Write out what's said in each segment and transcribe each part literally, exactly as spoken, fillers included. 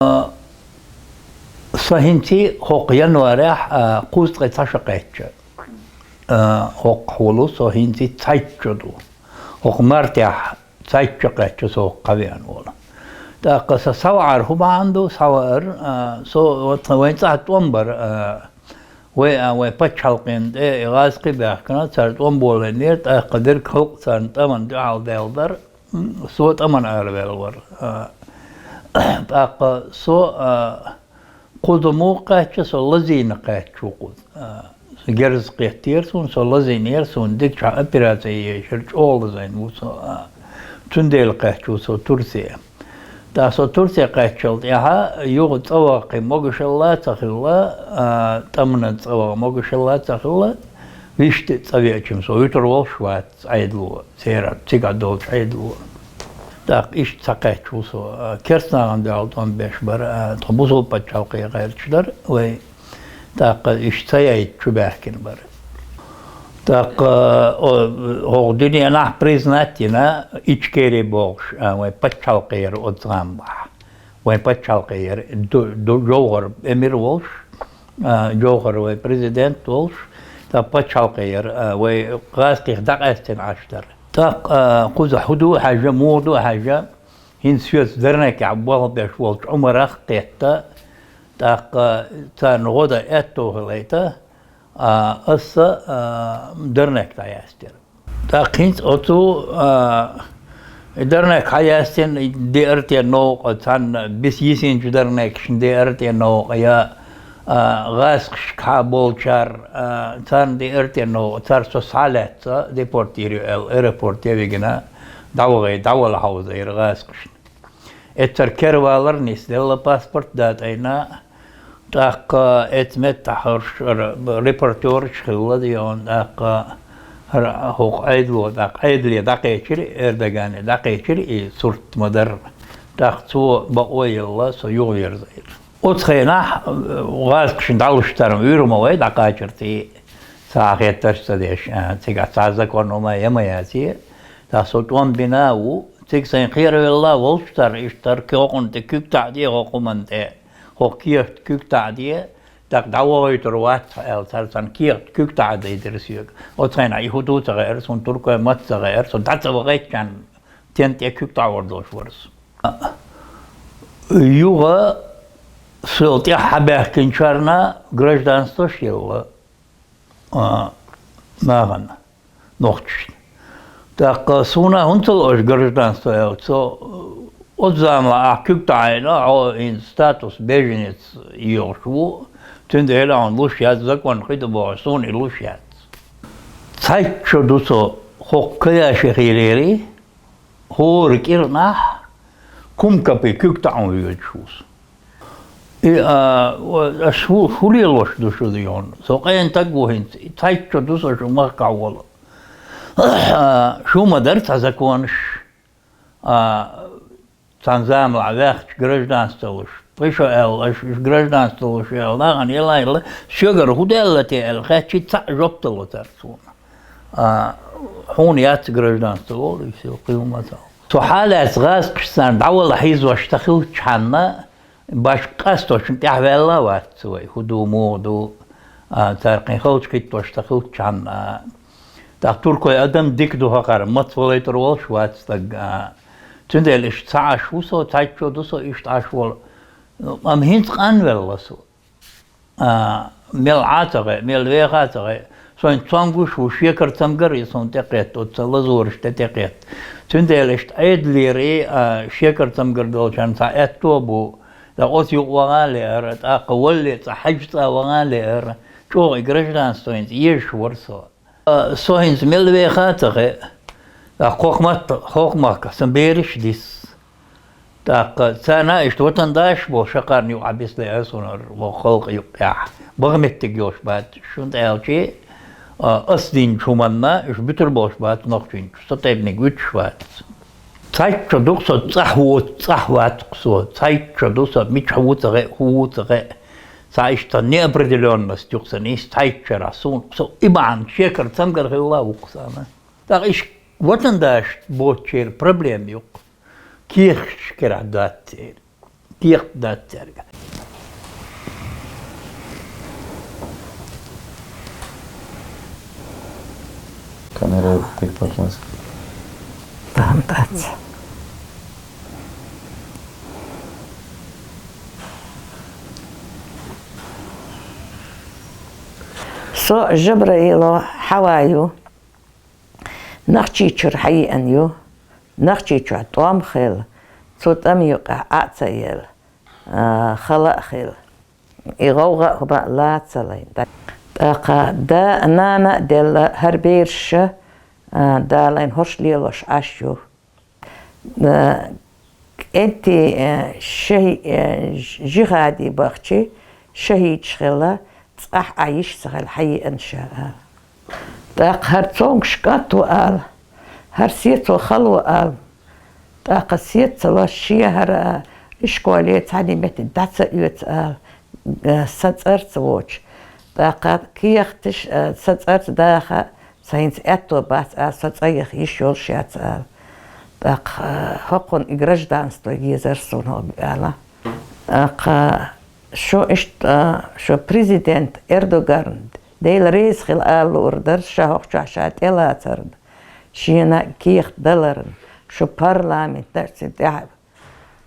Со хӀинца хӀокху январехь, а, кхузткъе цхьа шо кхаьчна. А, хӀокху хьоло со хӀинца цхьайтта шо ду. ХӀокху мартехь цхьайтта шо кхаьчна со хӀокху кхавеана волу. ТӀаккха со схьавахар хӀун бахьана ду, схьавахар, а, со, вот, вайн цӀахь тӀом бара, а, вай, а, вайн пачхьалкхана тӀе и гӀазкхий баьхкина, цара тӀом болийнера, тӀаккха дерг халкъ царна тӀамна дуьхьал даьлла дара. М, со тӀамна араваьлла вара. А, тӀаккха со, а, кхуза муха кхаьчна, со лазийна кхаьчна ву кхуза. А, со герз кхеттера суна, со лазийнера, суна дика чохь операци ешира, чӀогӀа лазийна ву со. А, цундела кхаьчна ву со Турце. ТӀаккха со Турце кхаьччул тӀаьхьа юха цӀа ваха кхин могушалла а ца хилла, а, тӀамна цӀа ваха могушалла а ца хилла, вуьшта цӀа веача-м со вуьтур волуш вац Ӏедало. Церан цигахь долчу Ӏедало. ТӀаккха иштта схьакхаьчна ву со, а, керстанахана дуьхьал тӀом беш бара, а, тхан бусалба пачхьалкхе гӀерташ дара вай. ТӀаккха иштта ца яйта чу баьхкина бара. ТӀаккха, о, хӀокху дуьненахь признать йина Ичкери бохуш, а, вайн пачхьалкхера оцу заманахь. Вайн пачхьалкхера ду-, ду-, Джовхар эмир волуш, а, Джовхар вай президент волуш, ткъа пачхьалкхера, а, вай гӀазкхих дӀакъаьстина Ӏаш дара. ТӀаккха, а, кхуза хӀун ду а хьаьжна, муха ду а хьаьжна, хӀинца соьца Дарнекехь болх беш волчу Ӏумарах а кхетта, тӀаккха царна гӀо дан аьтто хилийта, а, аса, а, Дарнек дӀаяьстира. ТӀаккха хӀинца оцу, а, Дарнек хьаяьстина деара те новкъа, царна биса йисинчу Дарнекашна деара те новкъа, я, а, гӀазкхашкахьа болчара, а, царна деара те новкъа, цара со схьа а лаьцна, депортийра ю аьлла, аэропорте вигина, дӀавахе, дӀавала хьовзийра гӀазкхашна. Эццара кервалар нисделла, паспорт датӀийна, тӀаккха эцу меттахь хӀорш ара репортёраш хилла дийон, тӀаккха хӀара хӀокху Ӏедало, тӀаккха Ӏедале дӀакхечира, Эрдогане дӀакхечира и сурт ма-дарра. ТӀаккха цо бакъо а елла, со юхаверзийра. Оцу хенахь, э, гӀазкхашна дӀалуш цара вуьйр ма вай дӀакхачар цӀий, цхьа а хеттарш ца деш, а, цигахь цхьа а закон ма яй, ма яций, тӀаккха со тӀом бина а ву, цига сайн кхеравелла а волуш цара, иштта хӀара кхокхунна тӀе куьг таӀаде, хӀокху хӀуманна тӀе, хӀокху кехат куьг таӀаде, тӀаккха дӀавохуьйтур вац хьо аьлла, цара царна кехат куьг таӀадайтира соьга. Оцу хенахь и хӀун ду ца хаьара суна, туркой ма ца хаьара, со дӀа ца вахийтча, стенна тӀе куьг таӀор долуш вара со. Юха со тӀаьхьа баьхкинчарна гражданствош елла, а, нахана, нохчашна. ТӀаккха суна хӀунда ца ло аша гражданство аьлча, со, оцу заманахь ахь куьг таӀийна, хьо хӀинца статус беженец йохуш ву, цундела хьуна луш яц, закон кхин ду бохуш, суна и луш яц. Цхьайтта шо ду со хӀокху Каяше хиларе, хӀора кӀирнахь Кумкапе куьг таӀо воьдуш ву со. И, а, ва-, аш хӀу-, хӀун лелош ду шу, дийон? Со къена стаг ву хӀинца, и цхьайтта шо ду со шу махкахь волу. А, шу ма дара цхьа законаш, а, цхьана заманахь ваьхча гражданство луш. Пхи шо аьлла, аш уьш гражданство луш аьлла, нахана елла-елла, соьгара хӀун даьлла те аьлла, хаьттича цхьаъ жоп дало цара суна. А, хьуна яц гражданство олу, и все, кхин хӀума ца. Со хьалаьцна гӀазкхашца дӀавала хьийзош ца хилчхьанна, башка къасточун тӀаьхьаваьлла а вац вай, хӀун ду, муха ду, а, цара кхин халчу хӀиттош ца хилчхьанна. ТӀаккха туркой адам дика ду хӀокхара, маца валайтур волуш вац стаг, а. Цундела иштта ца Ӏаш ву со, цхьайтта шо ду со иштта Ӏаш волу. Амма хӀинца къанвелла со. А, мел Ӏа ца гӀе, мел веха ца гӀе, сайн цомгуш ву шекар цамгар, и суна тӀекхетта, оцу сан лазораш тӀе тӀекхетта. Цундела иштта Ӏедалера, а, шекар цамгар долчарна цхьа аьтто а бу, тӀаккха оцу юкъа ваха а леара, тӀаккха валле цӀа хьаьжцӀа ваха а леара, чӀогӀа и гражданство хӀинца езаш вара со. Со хӀинца мел веха а ца гӀе, тӀаккха хӀокху матта-, хӀокху махкахь сан бераш а дисса. ТӀаккха царна иштта ватандаш болу шакхарна юкъахь бисла а суна хӀара вокху халкъан юкъехь. Бага меттиг йолуш бац, шуна тӀе аьлчи, а, ас динчу хӀуманна уьш буьтур болуш бац нохчийнчу, со тайпаниг вуьтуш вац. Цхьайтта шо ду-кх со цӀахь воцу, цӀахь вац-кх со, цхьайтта шо ду со, мичахь ву ца гӀе, хӀун ву ца гӀе. Цхьа иштта неопределённость ю-кх сан, и цхьайтта шарахь суна, со и бахьана шекара цамгар хилла а ву-кх сан. ТӀаккха иштта ватандаш боцучеран проблема ю-кх. Кехаташ карахь дац церан. Декъа дац цаьрга. Камера тик пакмас. Там дац. Со Жабраилова Хьава ю. Нохчийчуьра хьаеана ю. Нохчийчохь тӀом хилла, цу тӀама юкъахь Ӏа а ца елла, а, хала а хилла. И гӀовгӀа а хӀума а ла ца лайна. ТӀаккха да, нана а делла, хӀара бераш а, а, далайна хӀорш лелош Ӏаш ю. А, кӀентий, а, шахӀи-, а, жихӀаде бахчий, шахӀидаш хилла, цкъа а Ӏа йиш ца хилла, хьаеана ша ала. ТӀаккха хӀара цомгаш кӀант ву ала, хӀара сецо хала ву ала. ТӀаккха сецало шен хӀара ишколе цхьанне метте дӀа ца оьцу ала, э, сан цӀарца воцуш. ТӀаккха кехаташ, э, сан цӀарца даха, сан хӀинца аьтто бац ала, со цӀа яха йиш йолуш яц ала. ТӀаккха, э, хӀокхунна и гражданство езара суна хӀокху ала. ТӀаккха шу иштта, шу президент Эрдоган, Дела реза хила ала луур дара ша хӀокху чохь ша тӀелацарна, шена кехат даларна, шу парламентна а цуьнан тӀехь.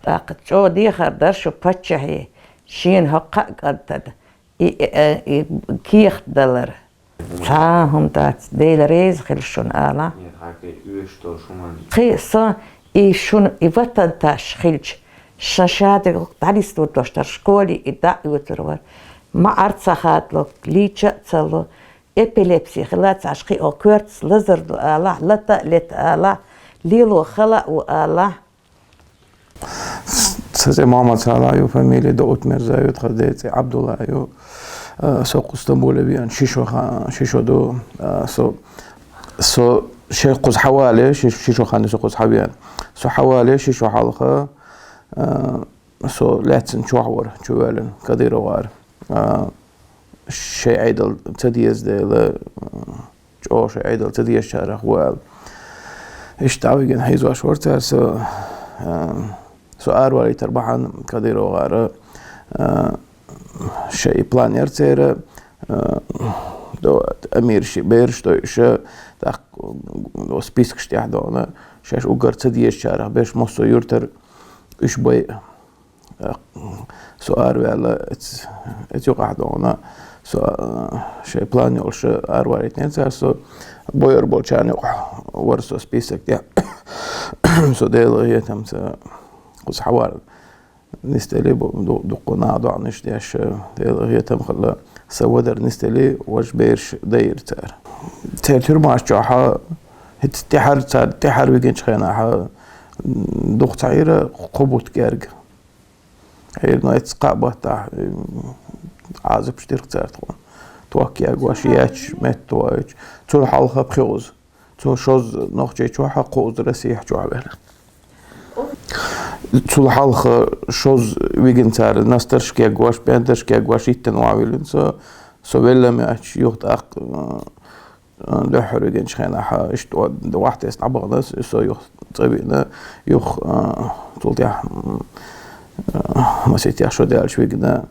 ТӀаккха чӀогӀа дехар дара шу паччахье, шена хӀокху кхаа кӀантана и, и, и кехат далар. Цхьа а хӀума дац, Дела реза хила шуна ала. Кхин а со и шуна и ватан таш хилча, сан шадерг дӀанислур долуш дара, школе и дӀа а оьцур вара. МаӀар ца хадало, лийча а ца ло, эпилепси хила ца Ӏаш, кхин а коьртаца лазар ду алахь, лата а лета алахь, лело хала а ву алахь. Сан цӀе Мухьаммад Сала ю, фамилия Даутмирза ю, тхан ден цӀе Абдулла ю. Э, со кху Стамбуле веана ши шо ха-, ши шо ду. Э, со, со шен кхуза хьавале, ши, ши шо хан ю со кхуза хьавеана. Со хьавале ши шо хьалха, э, со лаьцна чохь вара, чу воьллина, КадыровгӀара. Э, шайн Ӏедал ца деза дела, э, чӀогӀа шайн Ӏедал ца дезачарах ву аьлла. Иштта дӀавигина хьийзош вара цара со, а, со аравалийтар бахьана КадыровгӀара, а, шайн и план яра церан, а, до, Амира ши бераш дойуш, тӀаккха, до, спискаш тӀехь дона, шаьш уггар ца дезачарах берш массо а юьртара уьш бай. Со араваьлла, эц-, эцу юкъахь дона, со, а, шайн план йолуш аравалийтинера цара со, бойур болчарна юкъахь вара со список тӀехь. Со Делан гӀетамца кхуза хьавар нисделли, бу-, ду-, дуккха наха доӀанаш деш, Делан гӀетам хилла, сан вадар нисделли, важа бераш дайира цара. Церан тюрьмаш чохь, хӀинца тӀаьхьара цара, тӀаьхьара вигинчу хенахь, дукха ца Ӏийра кхо бутт кӀерга. Хьера, ну, эцу кхаа баттахь, м, Ӏазапаш дира цара тхуна. Ток ягош, етташ, метта вайча. Цул хьалха пхиъаза. Цо шозза Нохчийчохь, кхузза Россехь чохь ваьлла. Цул хьалха шозза вигина цара, настарш кегош, пӀентарш кегош, иттанна охьавиллина со, со велла ма аьлча, юха тӀаккха, э, дуьххьара вигинчу хенахь, иштта вахь тесна дӀабахана, со юха цӀа виъна, юха, а, цул тӀаьхьа, м, а, масийтех шо даьлча вигна,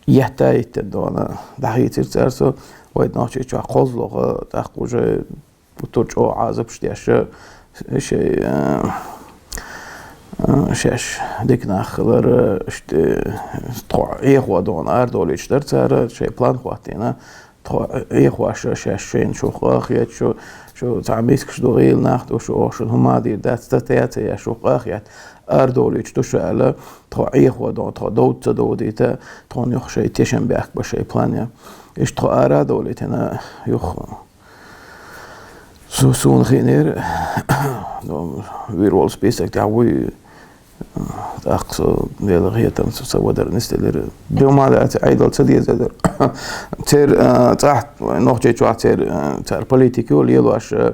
етта а йиттина дона, дӀахийцира цара со, вай Нохчийчохь кхозлагӀа, тӀаккха уже бутур чӀогӀа Ӏазапаш деш, шай, а, а, шаьш дика нах хилар, иштта, тхо Ӏехо дона арадолуьйтуш дара цара, шайн план хӀоттийна, тхо Ӏехош шаьш шайна шу къахеташ, шу, шу цхьа мискаш ду, гӀийла нах ду шу, оха шуна хӀума дийр дац, ца тӀе а ца еш, шу къахетта арадолуьйтуш ду шу аьлла, тхо Ӏехо дона, тхо довда ца довдийта, тхуна юха шайн тешам баьхкабан шайн план я. Иштта тхо ара а довлийтина, юха су-, суна хиънера, вир волу список тӀехь вуй, тӀаккха со Делан гӀетамца сан вадар нисделира. Дуьйна ма дац, Ӏедал ца деза дара. Церан, а, цӀахь, Нохчийчохь церан, а, цара политика ю лелош, а,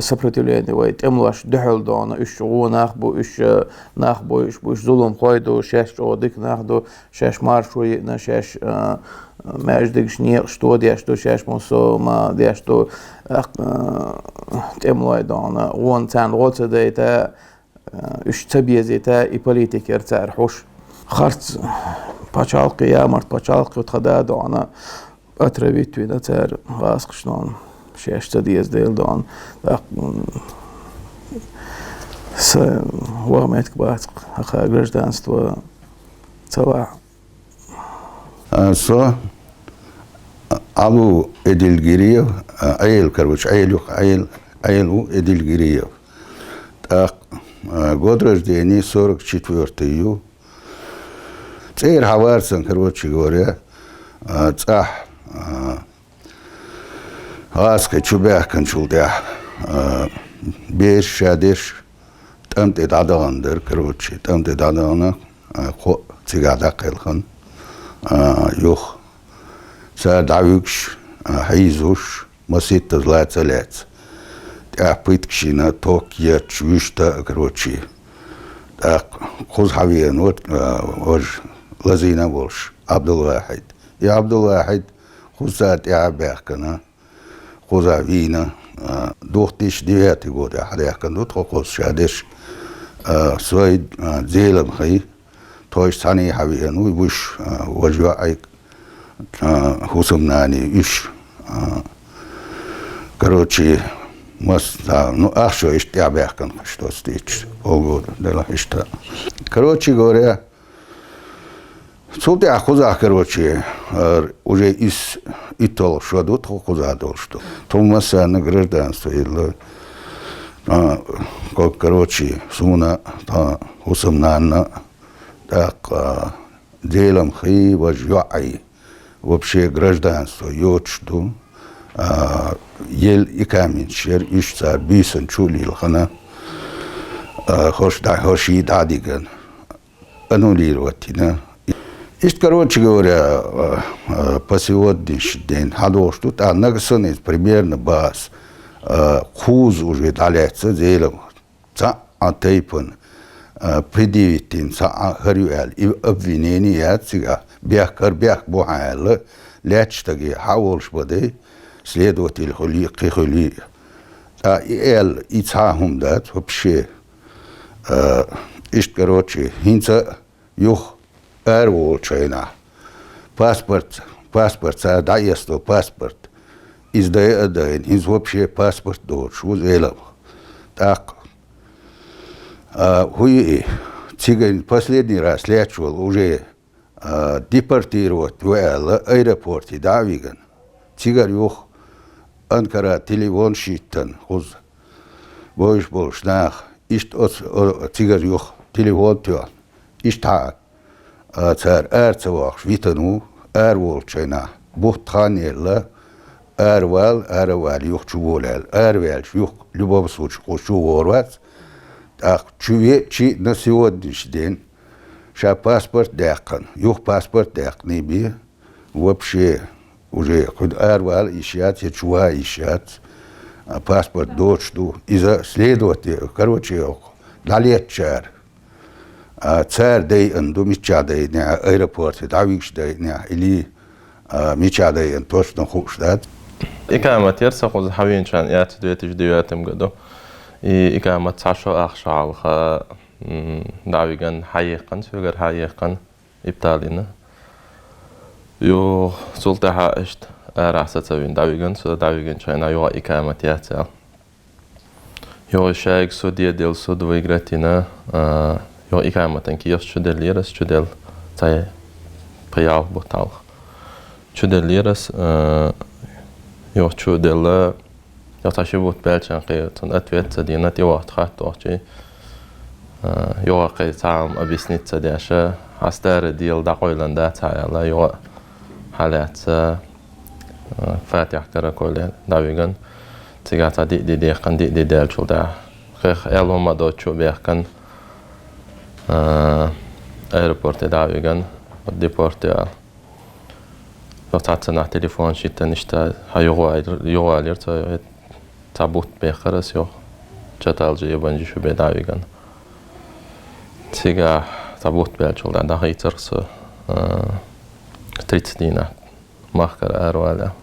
сопротивление вай тӀемалош дуьхьал дона, уьш вон нах бу, уьш, а, нах бу, уьш бу, уьш зуламхой ду, шаьш чӀогӀа дика нах ду, шаьш маршо йиъна, шаьш, а, маьждигаш, некъаш тодеш ду, шаьш муссо ма деш ду, а, тӀемалой дона, вон царна гӀо ца дайта, уьш ца безийта, и политика яра цара хьуш. Харц пачхьалкхе, ямарт пачхьалкхе тха да доӀана, отравить вина цара гӀазкхашна, шаьш ца деза дела доӀана. ТӀаккха, м, са ваха меттиг бац, хӀаха гражданство ца вахь. А, со Ӏалу Эдильгириев, а, Ӏел, короче, Ӏел ю, Ӏел, Ӏел ву Эдильгириев. ТӀаккха, а, год рождения сорок четвёртый ю. ЦӀера хьавар сан, короче говоря, а, цӀахь, а, гӀазкхи чу баьхканчул тӀаьхьа, а, бераш, шадерш тӀам тӀе дӀадахана дара, короче, тӀам тӀе дӀадахана, а, кхоъ цигахь дӀакхелхина, а, юха. Цара дӀавуьгуш, а, хьийзош, маситтаза ла ца лаьцна. ТӀаьхьа пыткаш йина, ток етташ, вуьшта а, короче. ТӀаккха кхуза хьавеана, вот, а, важа лазийна а волуш, Ӏабдулвахьид. И Ӏабдулвахьид кхуза цара тӀаьхьа а баьхкина, кхуза вийна, а, две тысячи девятый год хьадаьхкина ду тхо кхуза шадерш, а, сой, а, Зеламхи, тхойш цхьаьна хьавеана ву, вуьш, а, важа йоӀ, а, хӀусамнана, уьш, а, короче, мас-, а, ну, ахчо иштта тӀаьхьа баьхкина, что стичь, полгода, дела иштта. Короче говоря, цул тӀаьхьа кхузахь, короче, а, уже ис-, итталгӀа шо ду тхо кхузахь долуш ду. Тхо массарна гражданство елла. А, ко-, короче, суна, тхан хӀусамнанна, тӀаккха, а, Зеламхи, важа йоӀ, вообще гражданство йоцуш ду. А, ел икаминчера, уьш цара буьйсанна чу а лилхина, а, хӀорш дӀа-, хӀорш дӀа а дигана, аннулировать йина. Иштта, короче говоря, а, а, по сегодняшний день хьадогӀуш ду, тӀаккха нагахь санна иза примерно бац, а, кхуза уже дӀалаьцна Зелам цхьа а тайпана, а, предъявить йина цхьа а хӀара ю аьлла, и обвинение яц цигахь, бехк, хӀара бехк бу хьан аьлла, лаьттачу стаге хьа а волуш бан дай, следователь хуьлий, кхин хуьлий. ТӀаккха и аьлла, и цхьа а хӀума дац вообще. А, иштта, короче, хӀинца а юха ара волчу хенахь, паспорт, паспорт цара дӀаэцна паспорт. Иза дайа а дайна, хӀинца вообще паспорт доцуш ву Зеламха. ТӀаккха, а, хӀу ю и, цигара последний раз лаьтташ волу уже, а, депортировать ву аьлла, аэропорте дӀа а вигна. Цигара юха Анкара телефонаш йиттина кхуза бовзуш болчу наха, иштта оцу, о, цигара юха телефон тоьхна, иштта хьа, а, цара ара ца воккхуш витина ву, ара волчу хенахь бутт хан елла, ара вала, ара а вала, юха чу вола аьлла, ара ваьлча, юха любом случае кхуза чу вогӀур вац, тӀаккха чу веача на сегодняшний день ша паспорт даьккхина, юха паспорт даьккхина бен, вообще, уже кхуьнан ара вала йиш яц, я чу ван йиш яц, а, паспорт доцуш ду. Иза следователь, короче, дӀалеттачара, а, цара дайъина ду, миччахь дайъинехь, аэропорте дӀавигаш дайъинехь, или, а, миччахь дайъина, точно хууш дац. Икамат яра сан кхуза хьавеанчарна эцна две тысячи девятом году. И икамат цхьа шо ах шо хьалха, м, дӀавиган хьаекхна, соьгара хьаекхна. Ибталина. Юха цул тӀаьхьа иштта арахь сацавина дӀавиган, со дӀавигинчу хенахь юха икамат яц аьлла. Юха шайга суде делла, суд выиграть йина, а, юха икаматан кехат чу деллера ас, чу делла цхьа пхи-ялх бутт хьалха. Чу деллера ас, а, юха чу делла, Цхьа ши бутт баьлча кхин цунна ответ ца дина, тӀе вахта хатта вахчий, а, юха кхин цхьа хӀума объяснить ца деш, хьан старое дело дӀакъойлан дац хьан аьлла, юха хьалаьцна, а, Фатих Караколи дӀавиган. Цигахь цхьа диъ де дехкан, диъ де даьллачул тӀаьхьа кхин аьлла хӀума доцучу а бехкан, а, аэропорте дӀавиган, депорт ю аьлла. Со цхьацца нах телефон шийтта иштта хьан юхавалира, юхавалира цо, цхьа бутт бехкара ас юха. Чаталжа ебанжа шу бен дӀавиган. Цигахь цхьа бутт баьлчул дӀа дахийцар со, а, тридцать дийнахь махкара аравала.